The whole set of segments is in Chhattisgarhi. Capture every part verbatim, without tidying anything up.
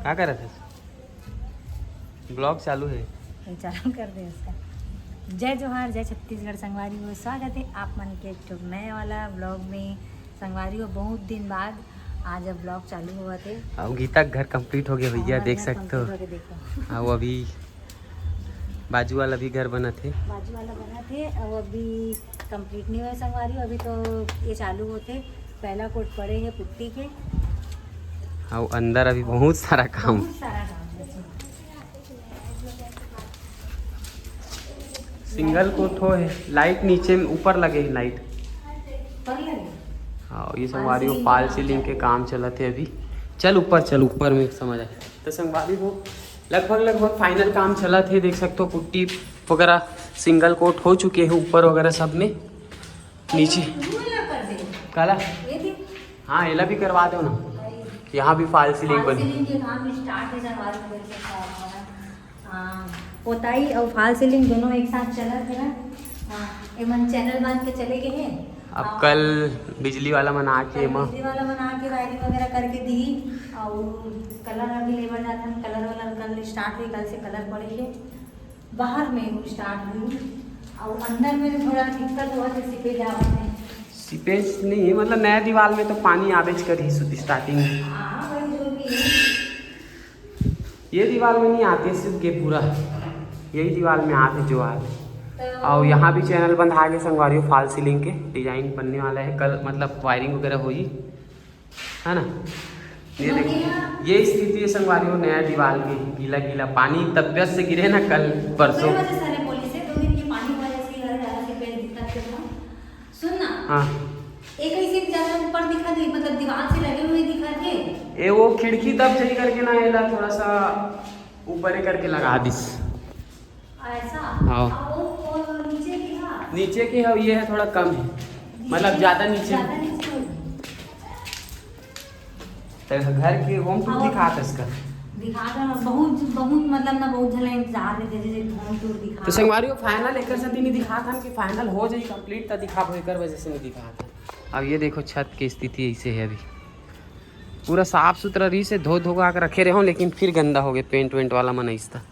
का करत हस? ब्लॉग चालू हे। ये चालू कर दे उसका। जय जोहार, जय छत्तीसगढ़ संगवारी हो, स्वागत है आप मन के एक ठो नए वाला ब्लॉग में। संगवारी हो, बहुत दिन बाद आज अब ब्लॉग चालू हुआ थे। अब गीता के घर कंप्लीट हो गया भैया, हमारे देख घर सकते हो। complete होके देखो। हाँ, वो अभी बाजू वाला भी घर बनत हे। बाजू वाला बना थे, अब अभी कंप्लीट नहीं हुआ संगवारी हो, अभी तो ये चालू होते। पहला कोट पड़े है पुट्टी के। हाँ, अंदर अभी बहुत सारा काम। बहुत सारा काम है। सिंगल कोट हो है, लाइट नीचे में ऊपर लगे है लाइट। पर लगे। हाँ, ये संगवारी हो, फॉल सीलिंग के काम चलत हे अभी। चल ऊपर, चल ऊपर में समझ आए। तो संगवारी हो, लगभग लगभग फाइनल काम चलत हे, देख सकते हो पुट्टी वगैरह सिंगल कोट हो चुके हैं ऊपर वगैरह सब में। नीचे रूम अलग कर दे। काला, ये देख, हाँ, एला भी करवा दो ना। यहाँ भी फॉल सीलिंग फॉल बन सीलिंग के काम स्टार्ट है, संगवारी हो, देख सकते हो आप। हाँ, पोताई और फॉल सीलिंग दोनों एक साथ चलत है ना। हाँ, एमन चैनल बांध के चले गए हैं। अब कल बिजली वाला मन आके एमा बिजली वाला बना के वायरिंग वगैरह करके दी और कलर अभी लेबर जात हन, कलर वाला कल स्टार्ट हुई, कल से कलर पड़ेंगे। बाहर में स्टार्ट हुई और अंदर में थोड़ा दिक्कत हुआ, जैसे पे जावत है। सीपेज नहीं है, मतलब नया दीवार में तो पानी आवेज कर ही स्टार्टिंग में। हाँ, वही जो भी है। ये दीवार में नहीं आते, सिर्फ ये पूरा यही दीवार में आते जो आते। तो और यहाँ भी चैनल बंधा के संगवारी हो, फॉल सीलिंग के डिजाइन बनने वाला है कल, मतलब वायरिंग वगैरह होगी, है ना। ये देखिए, ये स्थिति है संगवारी हो, नया दीवार की, गीला गीला पानी तबियत से गिरे ना कल परसों। वजह से बोली से दो दिन के पानी वजह से हर जगह से पेड़ दिखा के था। सुन ना, हाँ, एक ऐसे ज्यादा ऊपर दिखा दे, मतलब दीवार से लगे हुए दिखा थे। ए वो खिड़की तब सही करके ना, एला थोड़ा सा ऊपर ही करके लगा दिस। ऐसा। हाँ। और वो, वो नीचे की हाँ। नीचे की है, ये है थोड़ा कम है, मतलब ज्यादा नीचे। ज्यादा नीचे होगी। तो घर के होम टूर दिखात इसका। दिखा दो ना, बहुत बहुत मतलब ना, बहुत झन इंतजार रहते जैसे होम टूर दिखा। तो संगवारी हो, फाइनल एकर साथ ही नहीं दिखात हन कि फाइनल हो जाई कंप्लीट, त दिखाबो, एकर वजह से नहीं दिखात हन। अब ये देखो, छत की स्थिति ऐसे है अभी, पूरा साफ सुथरा रही से धो धो के रखे रहे हो, लेकिन फिर गंदा हो गए, पेंट वेंट वाला मन ऐसा।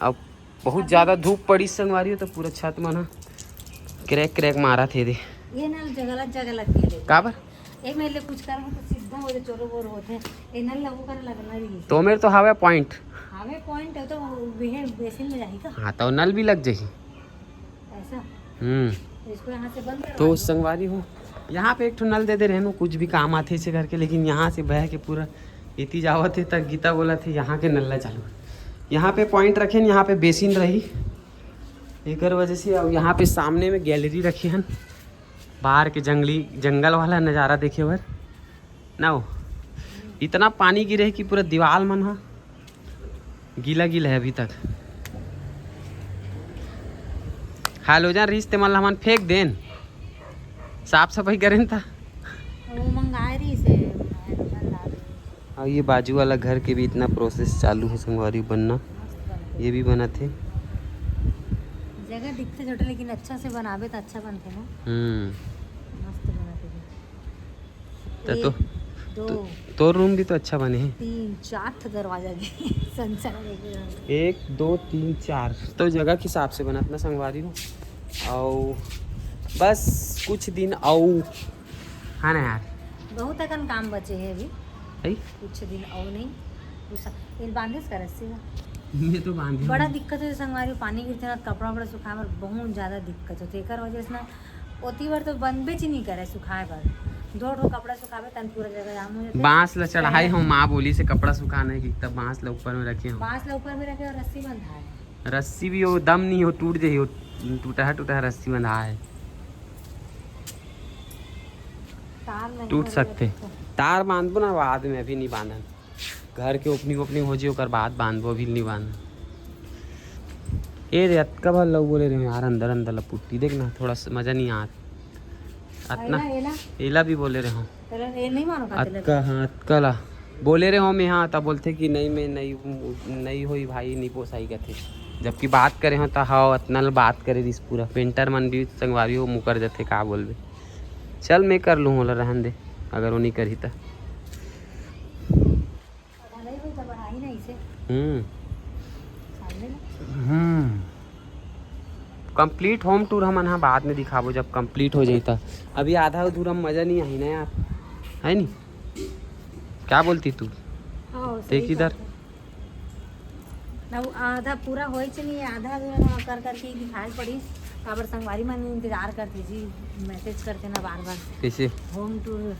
अब बहुत ज्यादा धूप पड़ी संगवारी हो, तो पूरा छत मन ह क्रैक क्रैक मारा थे दे। ये ना जगह लग, जगह लग गई। काबर? ए मेरे कुछ कर तो सीधा हो जाए, चोरो बोर होते हैं। ए नल लगो कर लगना रही। तो मेरे तो हवा पॉइंट। हमें पॉइंट है तो वो बेहे-, बेसिन में जाही का। हाँ, तो नल भी लग जाही। ऐसा। हम्म। तो इसको यहाँ से बंद करवा तो दो। संगवारी हो, यहाँ पे एक ठो नल दे दे रहे हैं, कुछ भी काम आते इसे करके, लेकिन यहाँ से बह के पूरा इति जावत है, तक गीता बोला थे यहाँ के नल्ला चालू। यहाँ पे पॉइंट रखे हैं, यहाँ पे बेसिन रही, एकर वजह से। और यहाँ पे सामने में गैलरी रखे हैं, बाहर के जंगली, जंगल वाला नज़ारा देखे बर ना हो। इतना पानी गिरे है कि पूरा दीवाल मन हा गीला गीला है अभी तक। हालोजन रिश्ते मन ला हमन फेंक देन, साफ सफाई करेन था। वो मंगाए रही से, मंगाए रही से। और ये बाजू वाला घर के भी इतना प्रोसेस चालू है संगवारी बनना। ये भी बनत है। जगह दिखते छोटे, लेकिन अच्छा से बनाबे तो अच्छा बनते ना। हम्म। मस्त बनते हैं। तो, तो, एक, दो, तो तोर रूम भी तो अच्छा बने है। तीन, चार ठो दरवाजा के संसार में भी। एक, दो, तीन, चार तो जगह के हिसाब से बनत ना संगवारी हो। और बस कुछ दिन आऊ, है ना यार? बहुत अकन काम बचे है अभी। है? कुछ दिन और नहीं, कुछ इन बांधे से रस्सी में। ये तो बांधे बड़ा हो। दिक्कत होथे संगवारी, पानी गिरथे ना, कपड़ा वपड़ा सुखाए बर बहुत ज्यादा दिक्कत होथे। एकर वजह से ना ओती बर तो बनबे च नहीं करे सुखाए बर। दो ठो कपड़ा सुखाबे तन पूरा जगह जाम हो जाथे। बांस ला चढ़ाई हो, माँ बोली से कपड़ा सुखाने की, तब बांस ला ऊपर में रखे हो। बांस ला ऊपर में रखे और रस्सी बंधा है। रस्सी भी हो, दम नहीं हो, टूट जाही हो, टूटा टूटा रस्सी बंधा है। तार नहीं टूट बंधे सकते। तो। तार बांधबो ना बाद में, अभी नहीं बांधन। घर के ओपनिंग ओपनिंग हो जी, ओकर बाद बांधबो, अभी नहीं बांधन। ए रे, अतका बार लऊ बोले रहे यार, अंदर अंदर ला पुट्टी देख ना, थोड़ा सा मजा नहीं आत। अतना एला, एला। एला भी बोले रहे हो। तेरा ये नहीं मानो का तेला? अतका, हाँ, अतका ला बोले रहे हो मैं, हाँ, तब बोलते कि नहीं, मैं नहीं, नहीं होई भाई, नहीं पोसाई कथे। जबकि बात करे हो तो हाँ, अतना ल बात करे रिस पूरा। पेंटर मन भी संगवारी हो मुकर जथे, का बोलबे। चल मैं कर लूँ, ओला रहन दे, अगर वो नहीं करही त। नहीं होई तो बढ़ा आई ना इसे। हम्म। सामने ना। हम्म। कंप्लीट होम टूर हमन ह बाद में दिखाबो, जब कंप्लीट हो जाई त। अभी आधा अधूरा में मजा नहीं आई ना यार, है नी? क्या बोलती तू? हाँ, सही देख इधर। बात है। अब आधा पूरा होइच नहीं है, आधा अधूरा ना कर करके ही दिखाई पड़ी। काबर संगवारी मन इंतजार करते जी, मैसेज करते ना बार बार। कैसे? होम टूर,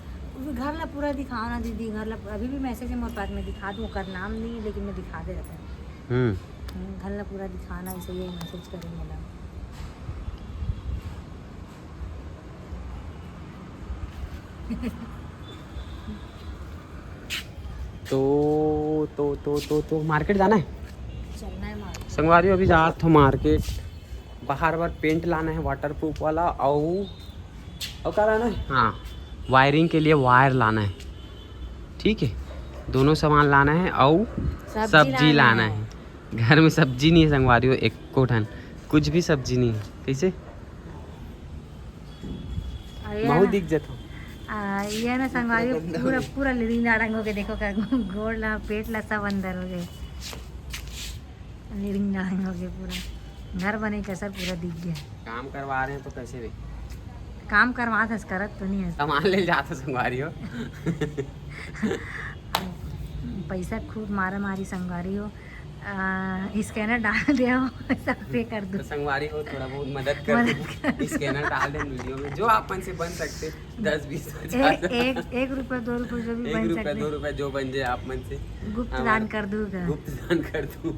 घर ला पूरा दिखाओ ना दीदी, घर ला। अभी भी मैसेज है मोर पास, मैं दिखा दूँ, ओकर नाम नहीं है, लेकिन मैं दिखा दे रहता। हम्म। हम्म, घर ला पूरा दिखाना, ऐसे ये मैसेज करे मोला। तो, तो, तो, तो, तो मार्केट जाना है? चलना है मार्केट। संगवारी, अभी जात हो मार्केट, बाहर बार पेंट लाना है वाटरप्रूफ वाला, अउ, अउ का लाना है? हाँ, वायरिंग के लिए वायर लाना है, ठीक है, दोनों सामान लाना है, अउ सब्जी सब्जी लाना लाना है। है। घर में सब्जी नहीं है संगवारी हो, एको ठन, कुछ भी सब्जी नहीं है। कैसे? अरे महू यार। दिख जथो। आ, ये ना संगवारी पूरा गंदा पूरा, हो गया। पूरा लिरिंग डाड़ंग हो गए। देखो का गोड़ ला, पेट ला, सब अंदर हो गए। लिरिंग डाड़ंग हो गए पूरा। घर बने कसर पूरा दिख गया। काम करवा रहे हैं तो कैसे भी? काम करवा थस, करत तो नहीं है। सामान ले जात हो संगवारी हो। पैसा खूब मारा मारी संगवारी हो। आ, स्कैनर डाल दे हो, सब पे कर दो। तो संगवारी हो, थोड़ा बहुत मदद कर मदद दो। कर दो। स्कैनर डाल दे वीडियो में, जो आप मन से बन सकते, दस, बीस, पचास। एक, एक, एक रुपया, दो रुपया, जो भी एक बन रुपया, सकते। दो रुपया, जो बन जाए आप मन से। गुप्त हमारा दान कर दूंगा। गुप्त दान कर दूं।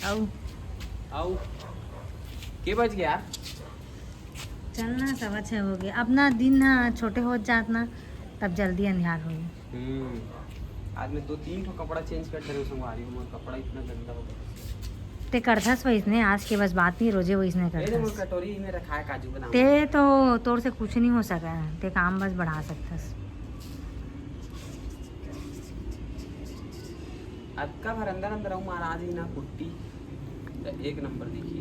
आओ। आओ। के बज गया? चलना, सवा छः हो गया। अपना दिन ना छोटे हो जात ना, तब जल्दी अंधियार हो गया। हम्म। आज मैं दो तीन ठो कपड़ा चेंज कर दे रहा हूँ संगवारी हो, मोर कपड़ा इतना गंदा हो गया। ते करथस वइसने, आज के बस बात नहीं, रोजे वइसने ए रे, मोर करथस। कटोरी में रखा है काजू बादाम। ते तो, तोर से कुछ नहीं हो सका है, ते काम बस बढ़ा सकथस। अतका भर अंदर अंदर अउ महाराज ही ना कुट्टी, त एक नंबर दिखी।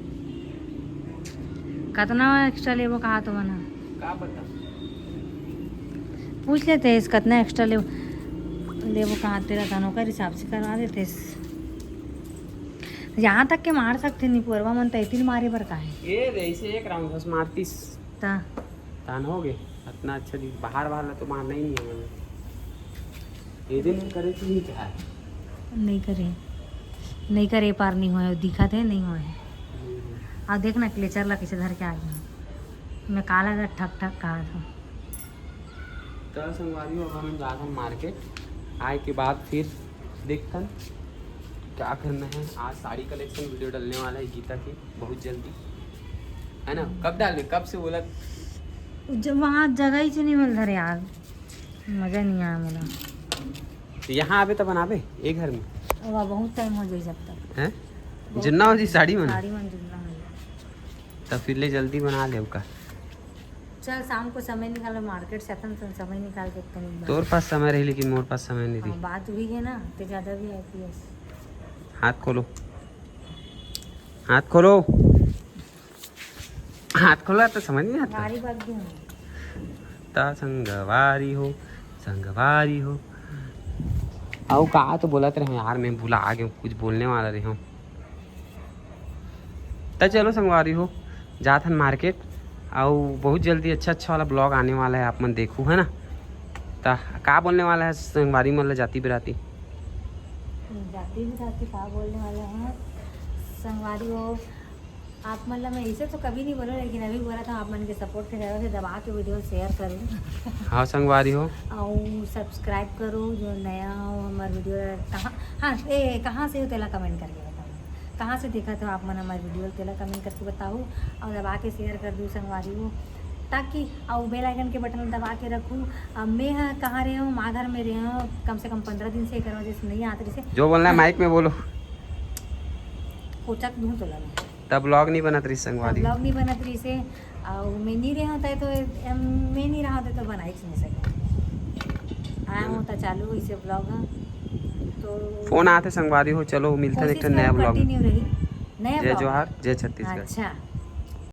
कतना एक्स्ट्रा लेबो कहा तो मना? का पता? पूछ लेते इस, कतना एक्स्ट्रा लेबो, लेबो कहा तेरा तन, ओकर हिसाब से करवा देते इस। यहाँ तक के मार सकते निपुअरवा मन, तैतिल मारे बर काहे? ए रे, इसे एक राउंड बस मारतीस। ता। तान हो गए। इतना अच्छा दिख, बाहर वाला तो मारना ही नहीं है मैंने। ये दिन करे कि नहीं चाहे? नहीं करे, नहीं करे पार नहीं होए, दिखत है नहीं होए। हम्म। और देख ना क्लेचर ला कैसे धर के आ गया। मैं काला अगर ठक ठक कहा था। तो संगवारी हो, अब हम जात हन मार्केट, आए के बाद फिर देखथन क्या करना है। आज साड़ी कलेक्शन वीडियो डलने वाला है गीता की बहुत जल्दी, है ना? कब डालबे, कब से बोला? जब वहाँ जगह ही से नहीं मिल रहा यार, मजा नहीं आया मेरा। तो यहाँ आबे तो बनाबे, ए घर में। अब बहुत टाइम हो जाए जब तक। हैं? बहुत जुन्ना हो जी साड़ी मन। साड़ी मन जुन्ना हो जाए। तो फिर ले जल्दी बना ले ओका। चल, शाम को समय निकालो, मार्केट से अपन सन समय निकाल के कहीं बात। तोर पास समय रही, लेकिन मोर पास समय नहीं रही। हाँ, बात हुई है ना, तो ज़्यादा भी आई पी एस। हाथ खोलो, हाथ खोलो, हाथ खोला तो समझ नहीं आता। गाड़ी भाग गई होंगी। ता संगवारी हो, संगवारी हो। आओ, का तो बोलत रहे यार, मैं भुला गया, कुछ बोलने वाला रहे हूँ। त चलो संगवारी हो, जात हन मार्केट, अउ बहुत जल्दी अच्छा अच्छा वाला ब्लॉग आने वाला है, आप मन देखू, है ना? त का बोलने वाला है संगवारी मन ल जाती बिराती? जाती बिराती का बोलने वाला है संगवारी हो, आप मन ल मैं ऐसे तो कभी नहीं बोलो, लेकिन अभी बोला था, आप मन के सपोर्ट के वजह से दबा के वीडियो शेयर करूँ। हाँ संगवारी हो। अउ सब्सक्राइब करो, जो नया हो हमारे वीडियो कहाँ, हाँ, ए, कहाँ से हो तेला कमेंट करके बताओ। कहाँ से देखत हो आप मन हमारे वीडियो, तेला कमेंट करके बताओ। अउ दबा के शेयर कर दो संगवारी हो, ताकि अउ बेल आइकन के बटन दबा के रखू। अब मैं ह कहाँ रहे हूँ, माँ घर में रहे हूँ, कम से कम पंद्रह दिन से एकर वजह से नहीं आत रही से। जो बोलना है माइक में बोलो। कोचक दूँ तोला मैं। तब ब्लॉग नहीं बनत रही संगवारी। ब्लॉग नहीं बनत रही से, अउ मैं नहीं रहे होता है तो, एम, मैं नहीं रहा होता तो बनाई नहीं सके। आया हम्म। होता चालू इसे ब्लॉग ह। तो फोन आते संगवारी हो, चलो मिलते हैं एक कोशिश ठन नया करो ब्लॉग में। कंटिन्यू रही, नया जय ब्लॉग। जोहार, जय छत्तीसगढ़। अच्छा।